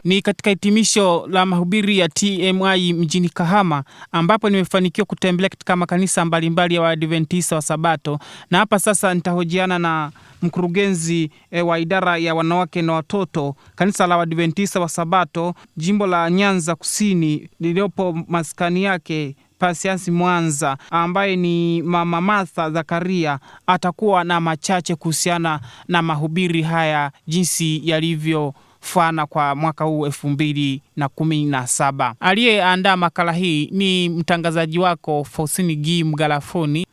Ni katika hitimisho la mahubiri ya TMI mjini Kahama, ambapo nimefanikiwa kutembelea katika makanisa mbalimbali ya Waadventista wa Sabato, na hapa sasa nitahojiana na mkurugenzi wa idara ya wanawake na watoto kanisa la Waadventista wa Sabato jimbo la Nyanza Kusini lililopo maskani yake Pasiansi Mwanza, ambaye ni Mama Martha Zakaria. Atakuwa na machache kuhusiana na mahubiri haya jinsi yalivyofana kwa mwaka huu 2017. Aliyeandaa makala hii ni mtangazaji wako Faustini G Mgalafoni.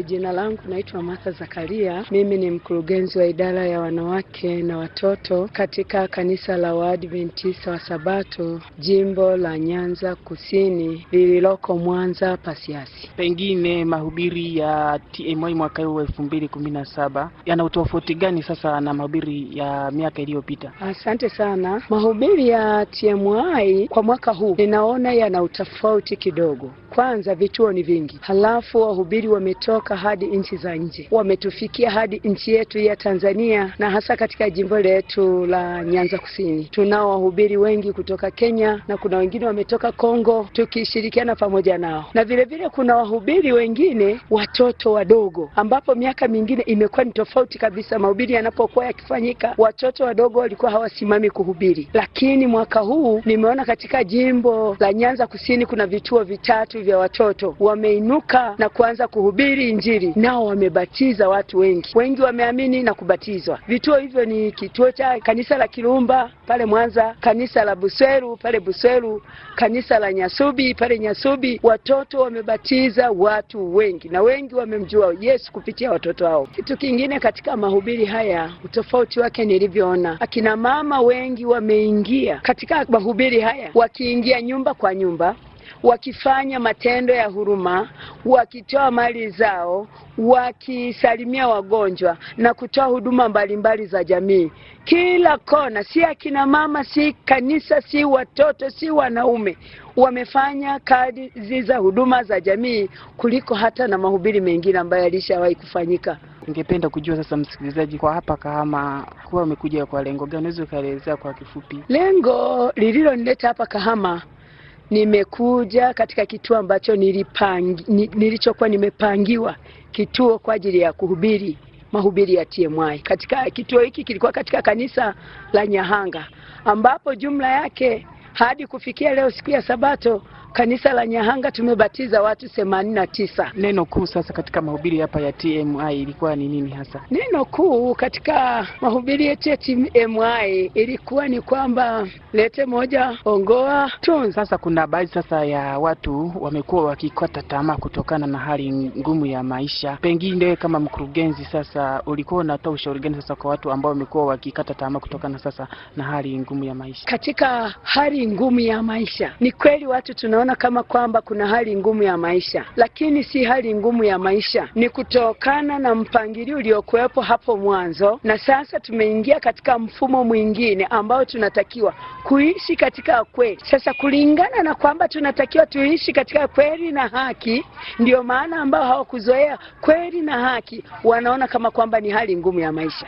Jina langu naitwa Martha Zakaria. Mimi ni mkurugenzi wa idara ya wanawake na watoto katika kanisa la Waadventista wa Sabato jimbo la Nyanza Kusini lililoko Mwanza Pasiansi. Pengine mahubiri ya TMI mwaka huu 2017 yana utofauti gani sasa na mahubiri ya miaka iliyopita? Asante sana. Mahubiri ya TMI kwa mwaka huu ninaona yana utofauti kidogo. Kwanza vituo ni vingi, halafu wahubiri wametoka hadi nchi za nje, wametufikia hadi nchi yetu ya Tanzania, na hasa katika jimbo letu la Nyanza Kusini tunao wahubiri wengi kutoka Kenya na kuna wengine wametoka Kongo, tukishirikiana pamoja nao, na vile vile kuna wahubiri wengine watoto wadogo, ambapo miaka mingine imekuwa ni tofauti kabisa. Mahubiri yanapokuwa yakifanyika, watoto wadogo walikuwa hawasimami kuhubiri, lakini mwaka huu nimeona katika jimbo la Nyanza Kusini kuna vituo vitatu vya watoto wameinuka na kuanza kuhubiri Injili, nao wamebatiza watu wengi, wengi wameamini na kubatizwa. Vituo hivyo ni kituo cha kanisa la Kirumba pale Mwanza, kanisa la Busweru pale Busweru, kanisa la Nyasubi pale Nyasubi. Watoto wamebatiza watu wengi na wengi wamemjua Yesu kupitia watoto hao. Kitu kingine katika mahubiri haya, utofauti wake nilivyoona, akina mama wengi wameingia katika mahubiri haya, wakiingia nyumba kwa nyumba, wakifanya matendo ya huruma, wakitoa mali zao, wakisalimia wagonjwa na kutoa huduma mbalimbali za jamii. Kila kona, si akina mama, si kanisa, si watoto, si wanaume, wamefanya kazi za huduma za jamii kuliko hata na mahubiri mengine ambayo yalishawahi kufanyika. Ningependa kujua sasa, msikilizaji, kwa hapa Kahama kuwa umekuja kwa lengo gani? Unaweza ukaelezea kwa kifupi? Lengo lililonileta hapa Kahama, nimekuja katika kituo ambacho nilichokuwa nimepangiwa kituo kwa ajili ya kuhubiri mahubiri ya TMI. Katika kituo hiki kilikuwa katika kanisa la Nyahanga, ambapo jumla yake hadi kufikia leo siku ya Sabato kanisa la Nyahanga tumebatiza watu 89. Neno kuu sasa katika mahubiri hapa ya TMI ilikuwa ni nini hasa? Neno kuu katika mahubiri yetu ya TMI ilikuwa ni kwamba lete moja, ongoa, tunza. Sasa kuna baadhi sasa ya watu wamekuwa wakikata tamaa kutokana na hali ngumu ya maisha. Pengine kama mkurugenzi sasa, ulikuwa unatoa ushauri gani sasa kwa watu ambao wamekuwa wakikata tamaa kutokana sasa na hali ngumu ya maisha? Katika hali ngumu ya maisha, ni kweli watu tunaona kama kwamba kuna hali ngumu ya maisha, lakini si hali ngumu ya maisha, ni kutokana na mpangilio uliokuwepo hapo mwanzo, na sasa tumeingia katika mfumo mwingine ambao tunatakiwa kuishi katika kweli. Sasa kulingana na kwamba tunatakiwa tuishi katika kweli na haki, ndio maana ambao hawakuzoea kweli na haki wanaona kama kwamba ni hali ngumu ya maisha.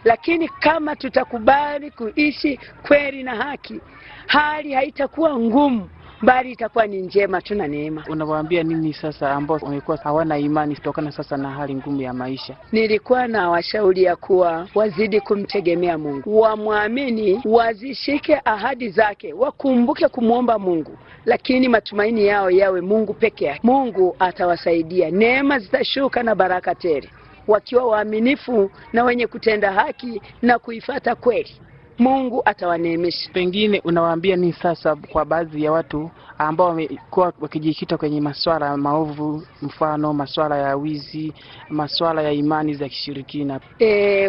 Lakini kama tutakubali kuishi kweli na haki, hali haitakuwa ngumu, bali itakuwa ni njema, tuna neema. Unawaambia nini sasa ambao wamekuwa hawana imani kutokana sasa na hali ngumu ya maisha? Nilikuwa na washauri ya kuwa wazidi kumtegemea Mungu, wamwamini, wazishike ahadi zake, wakumbuke kumwomba Mungu, lakini matumaini yao yawe Mungu peke yake. Mungu atawasaidia, neema zitashuka na baraka tele, wakiwa waaminifu na wenye kutenda haki na kuifata kweli. Mungu atawaneemesha. Pengine unawaambia nini sasa kwa baadhi ya watu ambao wamekuwa wakijikita kwenye masuala maovu, mfano masuala ya wizi, masuala ya imani za kishirikina?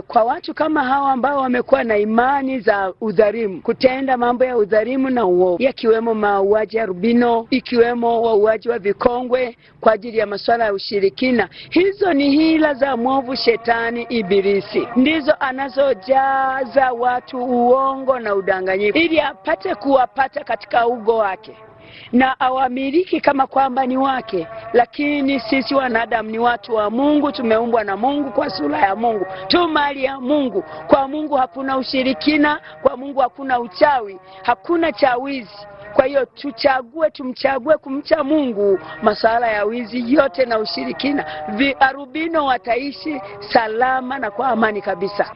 Kwa watu kama hawa ambao wamekuwa na imani za udhalimu, kutenda mambo ya udhalimu na uovu, yakiwemo mauaji ya rubino, ikiwemo wauaji wa vikongwe kwa ajili ya masuala ya ushirikina, hizo ni hila za mwovu shetani Ibilisi, ndizo anazojaza watu uongo na udanganyifu ili apate kuwapata katika ugo wake na awamiliki kama kwamba ni wake. Lakini sisi wanadamu ni watu wa Mungu, tumeumbwa na Mungu kwa sura ya Mungu, tu mali ya Mungu. Kwa Mungu hakuna ushirikina, kwa Mungu hakuna uchawi, hakuna chawizi. Kwa hiyo tuchague, tumchague kumcha Mungu, masala ya wizi yote na ushirikina. Viarubino wataishi salama na kwa amani kabisa.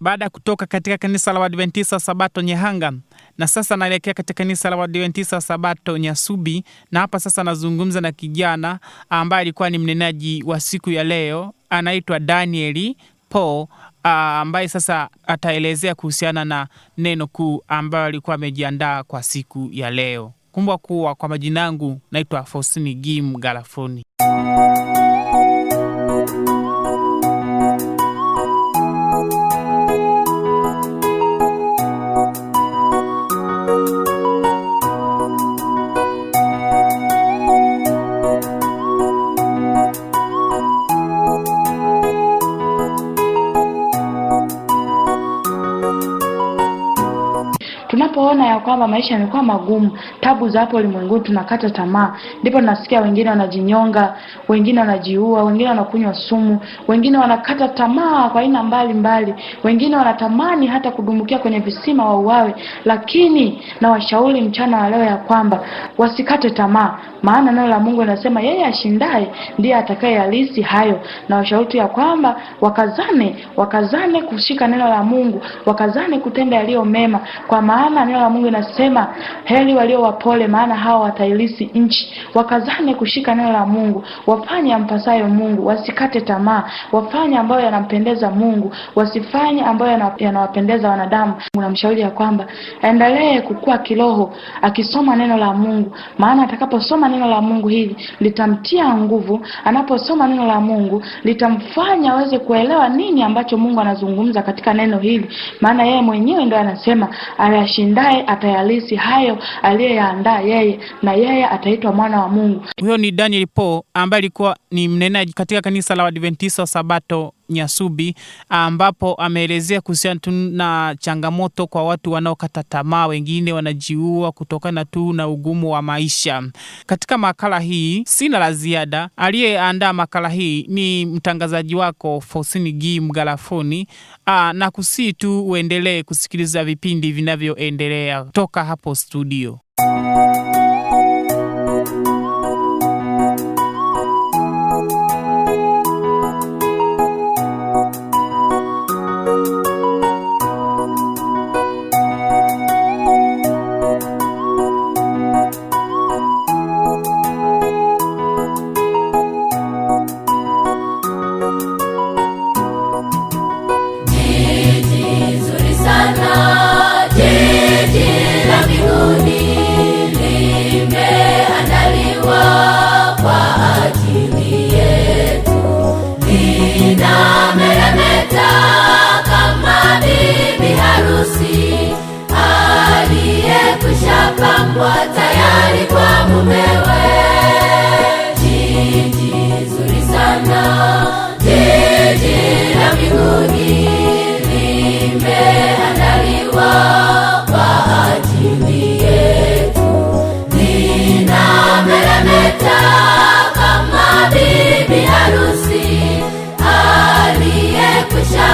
Baada ya kutoka katika kanisa la Waadventista Sabato Nyehanga, na sasa naelekea katika kanisa la Waadventista Sabato Nyasubi, na hapa sasa nazungumza na kijana ambaye alikuwa ni mnenaji wa siku ya leo, anaitwa Danieli Paul, ambaye sasa ataelezea kuhusiana na neno kuu ambayo alikuwa amejiandaa kwa siku ya leo. Kumbuka kuwa kwa majina yangu naitwa Faustini Gim Galafoni. Tunapoona ya kwamba maisha yamekuwa magumu, tabu za hapo ulimwenguni, tunakata tamaa. Ndipo nasikia wengine wanajinyonga, wengine wanajiua, wengine wanakunywa sumu, wengine wanakata tamaa kwa aina mbalimbali, wengine wanatamani hata kudumbukia kwenye visima wauawe. Lakini na washauri mchana wa leo ya kwamba wasikate tamaa, maana neno la Mungu linasema yeye ashindaye ndiye atakayeyalisi hayo. Na washauri ya kwamba wakazane kushika neno la Mungu, wakazane kutenda yaliyo mema, kwa maana neno la Mungu linasema heri walio wapole, maana hao watailisi nchi. Wakazane kushika neno la Mungu, wafanye ampasayo Mungu, wasikate tamaa, wafanye ambayo yanampendeza Mungu, wasifanye ambayo yanawapendeza wanadamu. Namshauri ya kwamba aendelee kukua kiroho akisoma neno la Mungu, maana atakaposoma neno la Mungu hili litamtia nguvu. Anaposoma neno la Mungu litamfanya aweze kuelewa nini ambacho Mungu anazungumza katika neno hili, maana yeye mwenyewe ndio anasema ayashindaye atayalisi hayo aliyeyaandaa yeye, na yeye ataitwa mwana wa Mungu. Huyo ni Daniel Paul ambaye alikuwa ni mnenaji katika kanisa la Waadventista Sabato Nyasubi, ambapo ameelezea kuhusiana na changamoto kwa watu wanaokata tamaa, wengine wanajiua kutokana tu na ugumu wa maisha. Katika makala hii sina la ziada. Aliyeandaa makala hii ni mtangazaji wako Faustini Gim Galafoni, na kusii tu uendelee kusikiliza vipindi vinavyoendelea toka hapo studio. Tayari kwa mumewe. Jiji zuri sana, jiji la mbinguni, limeandaliwa kwa ajili yetu. Linameremeta kama bibi harusi aliyekwisha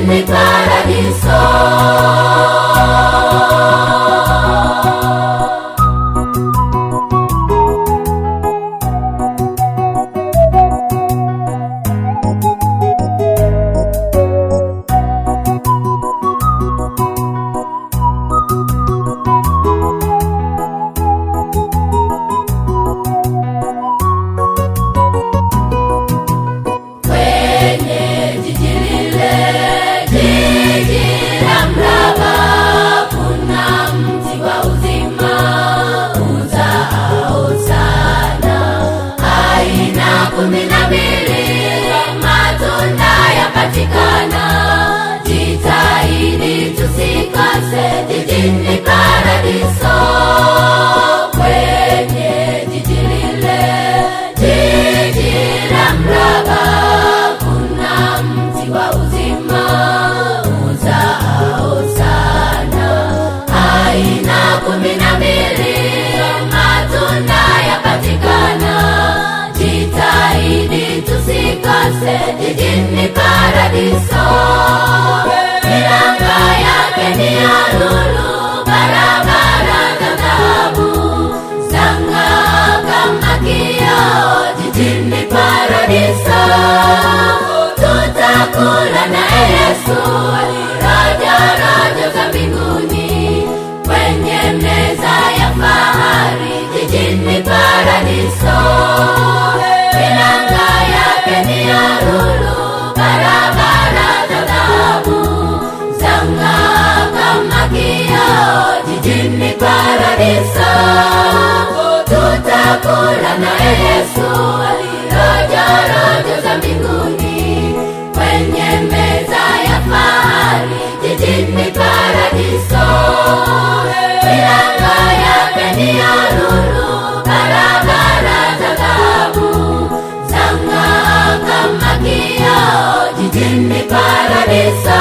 jijini paradiso. Kwenye jiji lile, jiji la mraba, kuna mti wa uzima uzaao sana, aina 12 matunda yapatikana. Jitahidi tusikose jijini paradiso. Kwenye jiji lile, jiji la mraba, kuna mti wa uzima uzaao sana, aina 12 matunda yapatikana. Jitahidi tusikose jijini paradiso. Milango yake ni ya lulu, barabara za dhahabu zang'aa kama kioo, jijini paradiso. Tutakula naye Yesu rojo rojo za mbinguni, kwenye meza ya fahari, jijini paradiso. Milango yake ni ya lulu, barabara za dhahabu zang'aa kama kioo, jijini paradiso. Tutakula naye Yesu rojo rojo za mbinguni, kwenye meza ya fahari, jijini paradiso. Milango yake ni ya lulu, barabara za dhahabu zang'aa kama kioo, jijini paradiso.